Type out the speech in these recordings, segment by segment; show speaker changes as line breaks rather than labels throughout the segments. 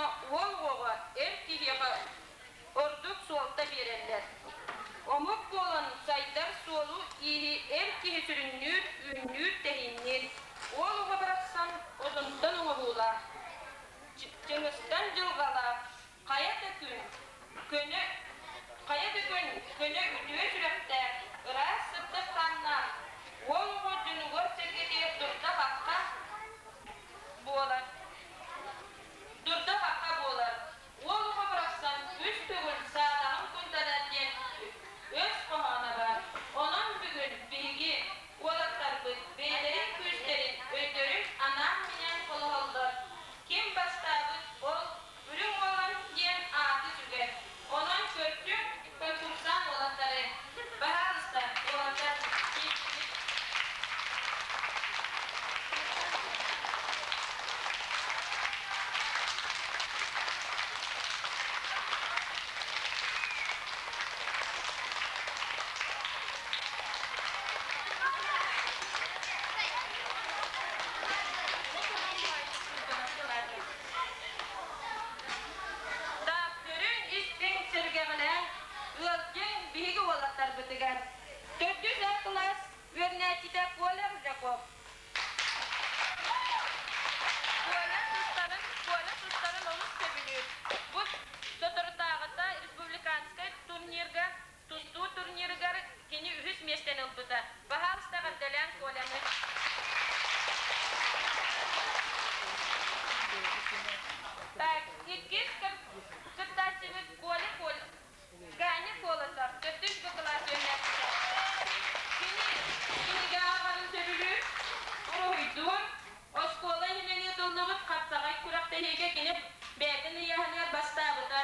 дьоно уол оҕоҕо эр киһиэхэ ордук суолта биэрэллэр. Омук буолан сайдар суолу-ииһи эр киһи сүрүннүүр, үүннүүр-тэһиинниир. Уол оҕо барахсан одунтан оҥоһуулаах, чыҥыстан дьылҕалаах, хайа да күн көнө хайа да күн көнө үтүө сүрэхтээх, ыраас сырдык хааннаах уол оҕо дьонугар-сэргэтигэр дурда-хахха буолар. Дурда-хахха буолар. Уол оҕо барахсан үс төгүл саадаҕын куттанар диэн өс хоһооно баар. Онон бүгүн биһиги уолаттарбыт бэйэлэрин күүстэрин, өйдөрүн анаан-минээн холоһоллор. Ким бастаабыт, ол Үрүҥ Уолан диэн ааты сүгэр. Онон көрдүм конкурсант уолаттары. Баһаалыста, уолаттар, киирдигит. Таптырын истиҥ сэргэҕэлээн ыалдьыҥ биһиги уолаттарбытыгар. Төрдүс А кылаас үөрэнээччитэ Коля Ржаков. Коля тустарын, Коля тустарын олус сөбүлүүр. Бу соторутааҕыта республиканскай турнирга тустуу турнирыгар кини үһүс миэстэни ылбыта. Баһаалыста эҕэрдэлээн Коляны. Так, иккис кыттааччыбыт Коля Коля Ганя Колосов, төрдүс Б кылаас үөрэнээччитэ. Кини кинигэ ааҕарын сөбүлүүр, уруһуйдуур, оскуола иһинэн ыытыллыбыт хапсаҕай күрэхтэһиигэ кини бэйэтин ыйааһыныгар бастаабыта.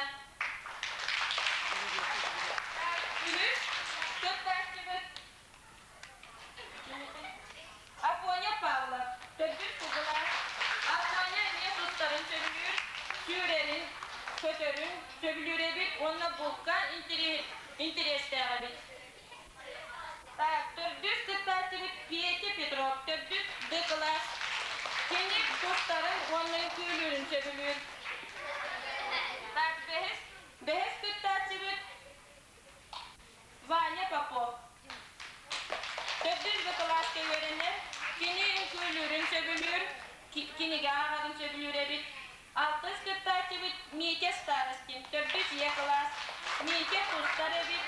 Үһүс кыттааччыбыт Афоня Павлов, төрдүс кылаас. Афоня эмиэ тустарын сөбүлүүр, сүүрэрин, көтөрүн сөбүлүүр эбит уонна булка интэриэстээх эбит. Так, төрдүс кыттааччыбыт Петя Петров, төрдүс Д кылаас. Кини тустарын уонна үҥкүүлүүрүн сөбүлүүр. Так, бэһис, бэһис кыттааччыбыт Ваня Попов. Төрдүс Б кылааска үөрэнэр, кини үҥкүүлүүрүн сөбүлүүр, кинигэ ааҕарын сөбүлүүр эбит. Алтыс кыттааччыбыт Митя Старостин, төрдүс Е кылаас. Митя тустар эбит,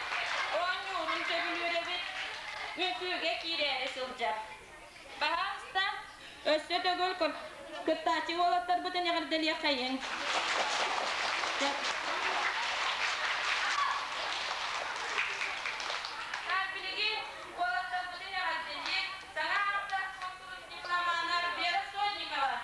оонньуурун сөбүлүүр эбит, үҥкүүгэ киирээри сылдьар. Баһаалыста, өссө төгүл кыттааччы уолаттарбытын эҕэрдэлиэххэйиҥ. Билигин уолаттарбытын эҕэрдэлиир саҥа ааттаах куонкурус дипломана Вера Сотникова.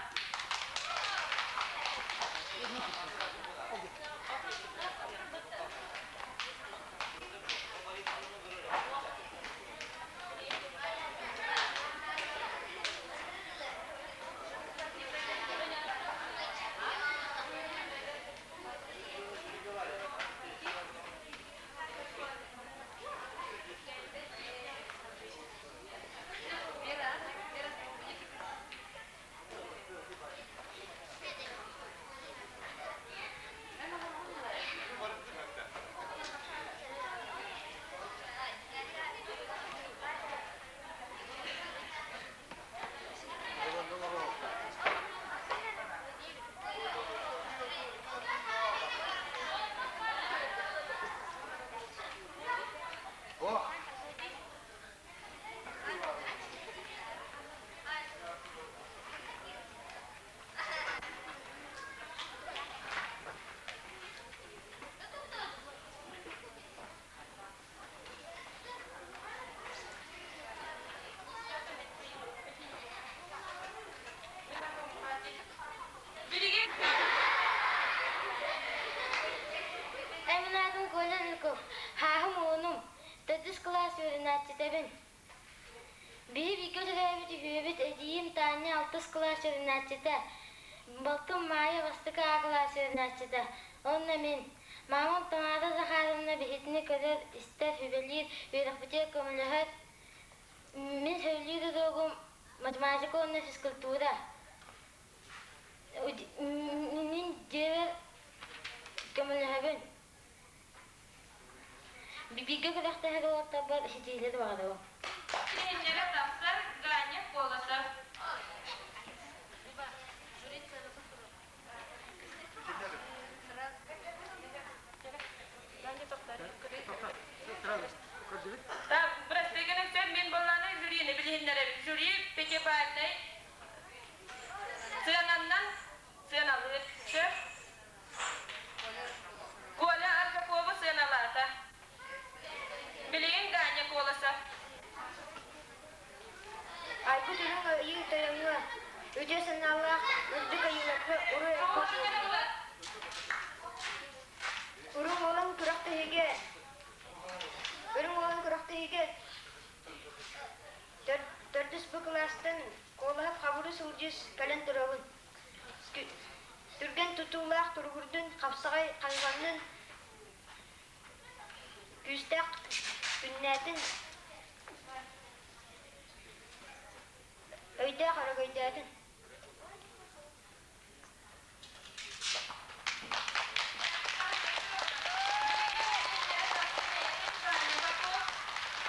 Билигин
Мин аатым Коля Рыков, хааһым уонум, төрдүс кылаас үөрэнээччитэбин. Биһи бииргэ төрөөбүт үһүөбүт, эдьиийим Таня алтыс кылаас үөрэнээччитэ, балтым Маайа бастакы А кылаас үөрэнээччитэ уонна мин. Маамам Тамара Захаровна биһигини көрөр, истэр, сүбэлиир, үөрэхпитигэр көмөлөһөр. Мин сөбүлүүр уруогум математика уонна физкультура. Мин дьиэбэр Бииргэ күрэхтэһэр уолаттарбар ситиһиилэри баҕарабын.
Билиһиннэрэ тахсар Ганя Колосов. Так, прости гынан сөп, мин буоллааны жюрини билиһиннэрэбин. Жюри пятибалльнай сыананнан сыаналыыр. Сөп. Коля Аржакову сыаналаата. Билигин Ганя Колосов.
Айбыт үрүҥ айыы тойоҥҥо, үтүө санаалаах үрдүк айыыларга уруй-айхал буоллун. Үрүҥ уолан күрэхтэһиигэ Үрүҥ уолан күрэхтэһиигэ төрдүс бу кылаастан Куолаһап Хабырыыс Ылдьыыс кэлэн турабын. Түргэн тутуулаах туругурдун, хапсаҕай хайҕаннын, күүстээх күннээтин, өйдөөх өрөгөйдөөтүн.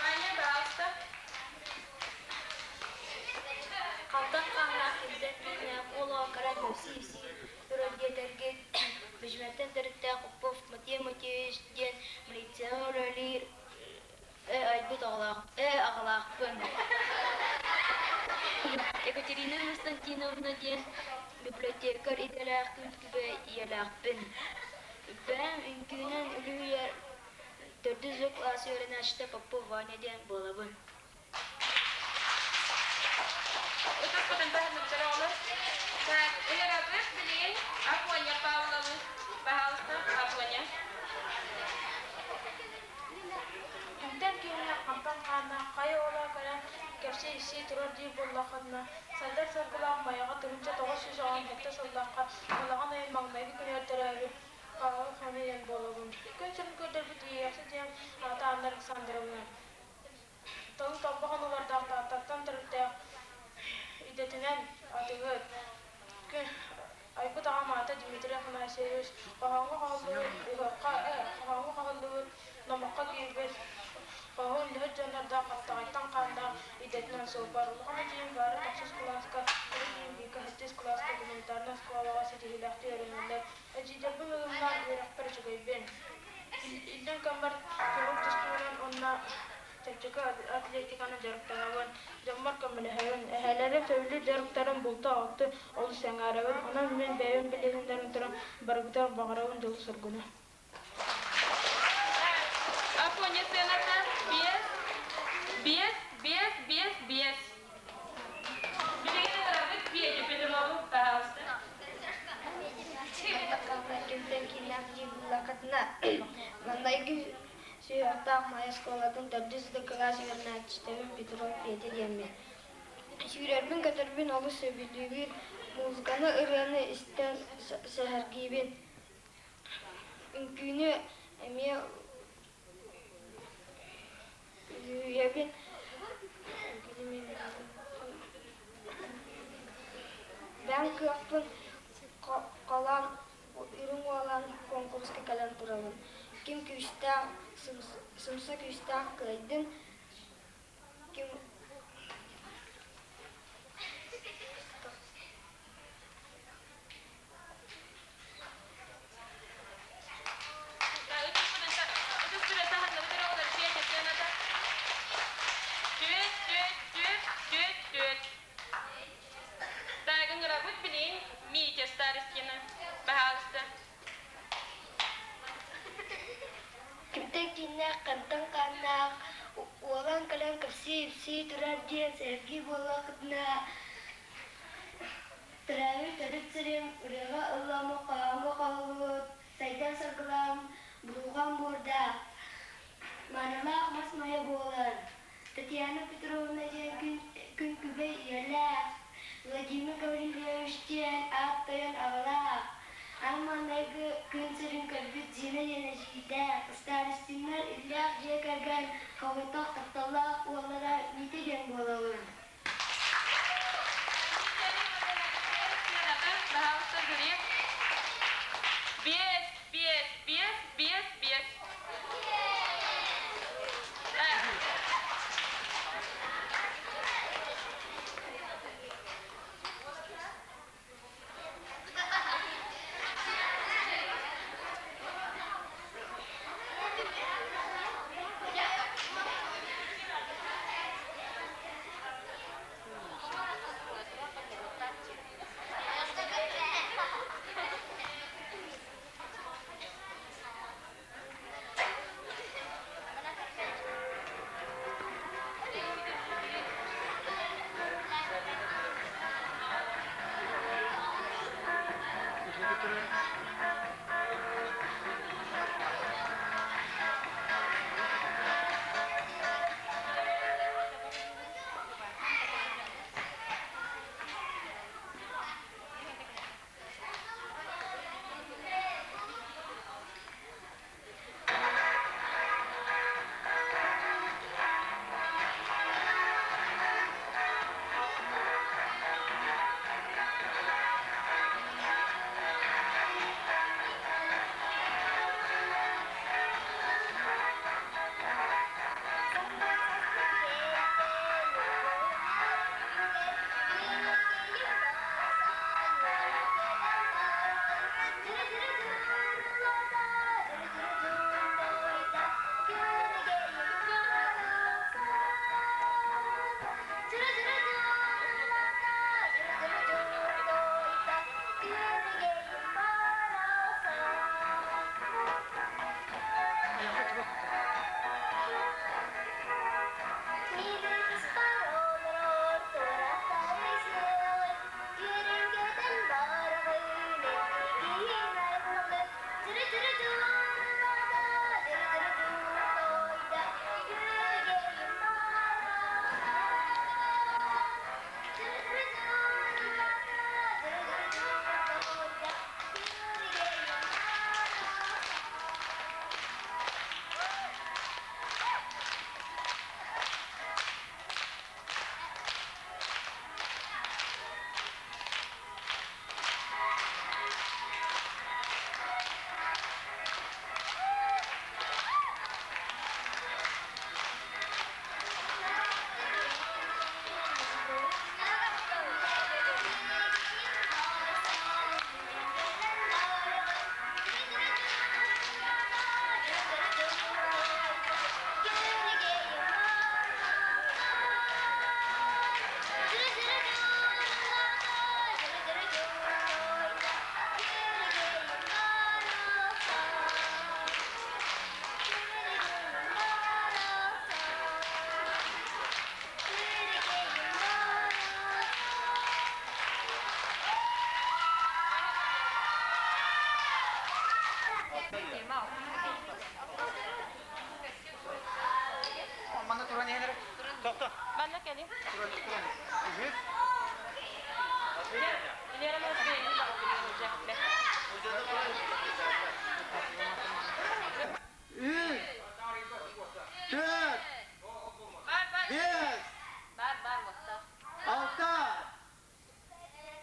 Аня, пожалуйста.
Хантан хааннаах кимтэн кииннээх уол кэлэн кэпсии-ипсии турар диэтэргит, Бэдьимэттэн төрүттээх Попов Матвей Матвеевич диэн милицияҕа үлэлиир Ээ айбыт оҕолоох, ээ аҕалаахпын. Екатерина Константиновна диэн библиотекарь идэлээх күн күбэй ийэлээхпин. Бэйэм үҥкүүнэн үлүһүйэр төрдүс В кылаас үөрэнээччитэ Попов Ваня диэн буолабын.
Ытыспытын таһынныбыттар оҕолор. Так, ыҥырабыт билигин Афоня Павлову. Пожалуйста, Афоня.
Кимтэн киинэ, хантан хааннаах, хайа уола кэлэн кэпсии-ипсии турар диир буоллаххына, Сайдар Саргылаах Майаҕа 1917 сыллаахха балаҕан ыйын маҥнайгы күнүгэр төрөөбүт Павел Фомин буолабын. Күн сирин көрдөрбүт Иэйэхсит диэн аата Анна Александровна. Тылын торбох оннулардаах Тааттаттан төрүттээх идэтинэн атыыһыт. Айбыт аҕам аата Дмитрий Афанасьевич, хоһооҥҥо хоһуллубут, ыһыахха хоһооҥҥо хоһуллубут, номоххо киирбит, хоһуун үлэһит дьоннордоох хаптаҕайтан хааннаах идэтинэн суоппар. Улахан эдьиийим Варя тохсус кылааска, кыра эдьиийим Вика сэттис кылааска гуманитарнай оскуолаҕа ситиһиилээхтик үөрэнэллэр. Эдьиийдэрбин ылымнаан үөрэхпэр үчүгэйбин. Иллэҥ кэммэр көҥүл тустуунан уонна чэпчэки атлетиканы дьарыктанабын, дьоммор көмөлөһөбүн. Эһээлэрим сөбүлүүр дьарыктарын булту-алты олус сэҥээрэбин. Онон мин бэйэм билиһиннэрэн туран барыгытыгар баҕарабын дьолу-соргуну.
Афоня сыаната биэс, биэс, биэс, биэс, биэс. Билигин ыҥырабыт Петя Петрову, пожалуйста.
Кимтэн кииннээх дии буллаххытына, маҥнайгы сүһүөхтээх Майа оскуолатын төрдүс да кылаас үөрэнээччитэбин Петров Петя диэммин. Сүүрэрбин-көтөрбүн олус сөбүлүүбүн, музыканы, ырыаны истэн сэһэргиибин. Үҥкүүнү эмиэ үлүһүйэбин. Бэйэм кыахпын холоон Үрүҥ Уолан куонкуруска кэлэн турабын. Ким күүстээх, сымса күүстээх кыайдын, ким
Түөт, түөт, түөт, түөт, түөт. Так, ыҥырабыт билигин Митя Старостина. Пожалуйста.
Кимтэн кииннээх, хантан хааннаах, уолан кэлэн кэпсии-ипсии турар диэн сэһэргии буоллаххытына, төрөөбүт төрүт сирим ырыаҕа ылламмыт, хоһооҥҥо хоһуллубут, сайдан саргылаан, бурулҕан буордаах, маанылаах мас майа буолан, Татьяна Петровна диэн күн, күн күбэй ийэлээх, Владимир Гаврильевич диэн аат тойон аҕалаах, аан маҥнайгы күн сирин көрбүт Зина диэн эдьиийдээх, Старостиннар иллээх дьиэ кэргэн соҕотох тапталлаах уоллара Витя диэн буолабын.
Пожалуйста, жюри. Манна кэлин. Лера
Üç, dört, beş, altı,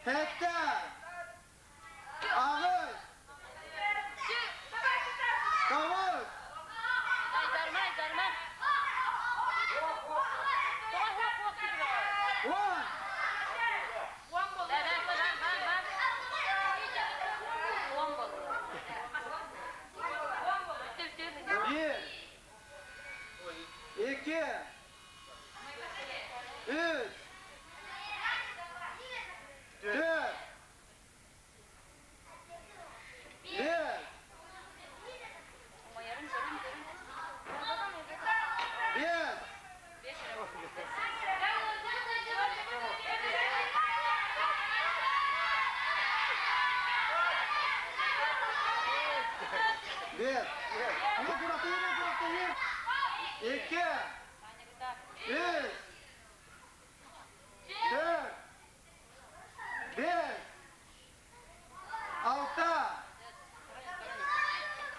сэттэ, аҕыс, тоҕус, уон. Bir, iki, üç, dört, beş, beş, bir. İki, üç, dört, beş, altı,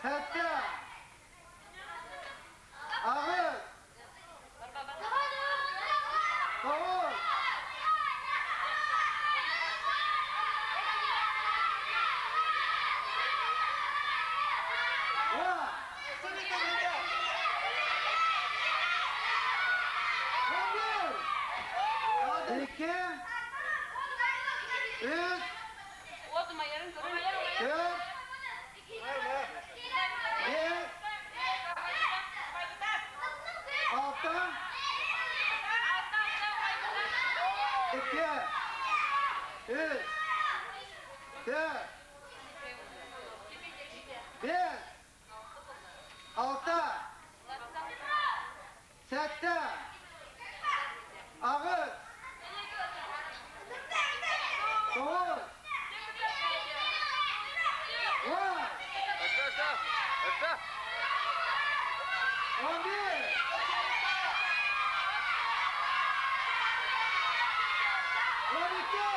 сэттэ, аҕыс, тоҕус, уон. 11, iki, üç, dört, beş, altı, iki, üç, dört, beş, altı, сэттэ, аҕыс, тоҕус, уон, 11, 12.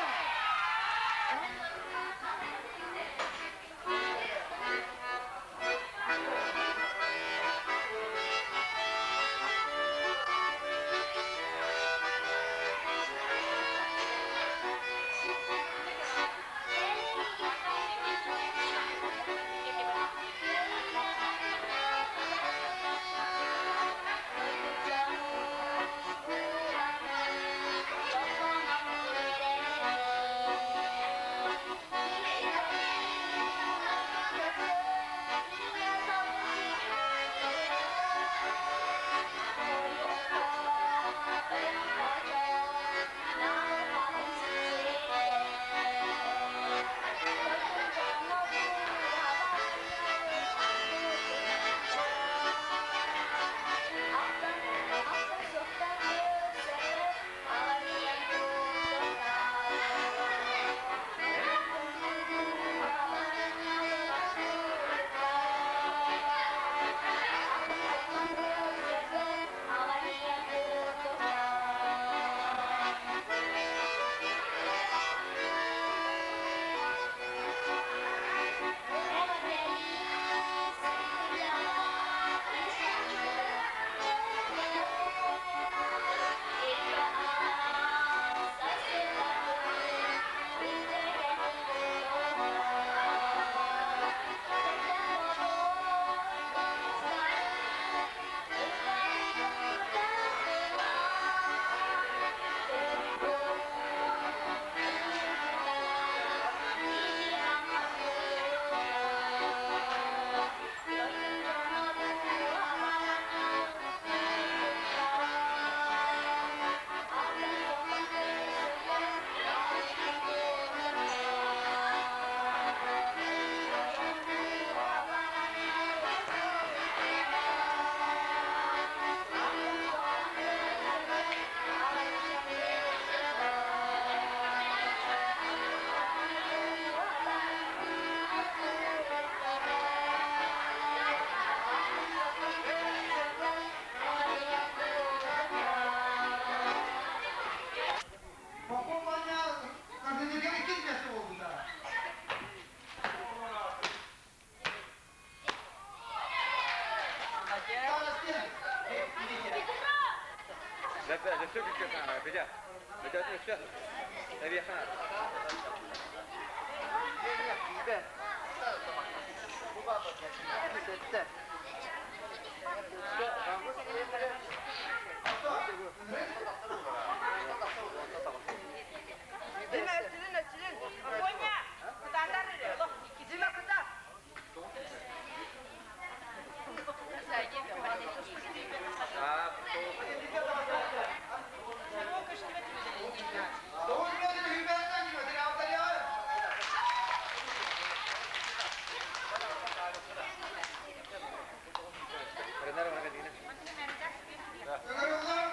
Ыҥырыллар.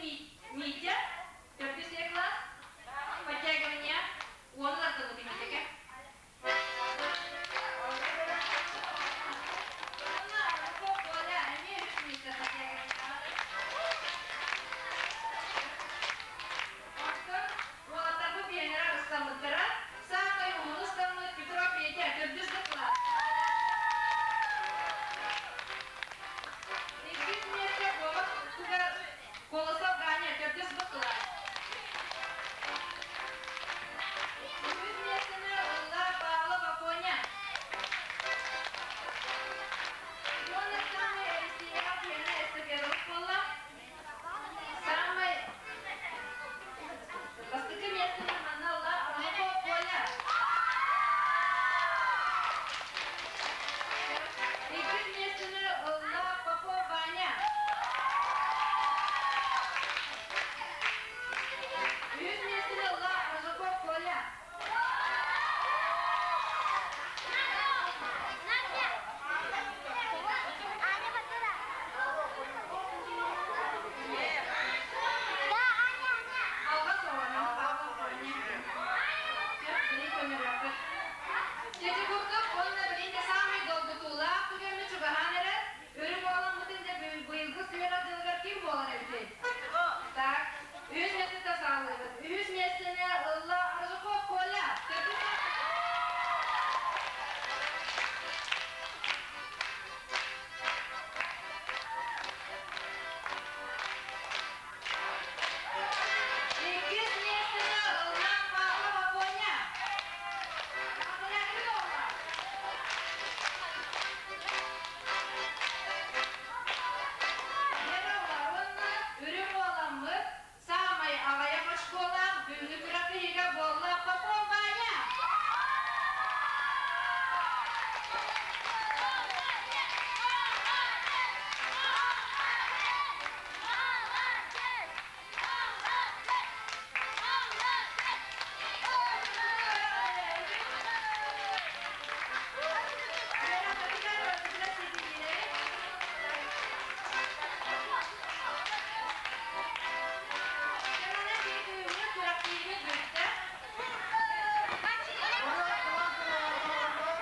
Митя.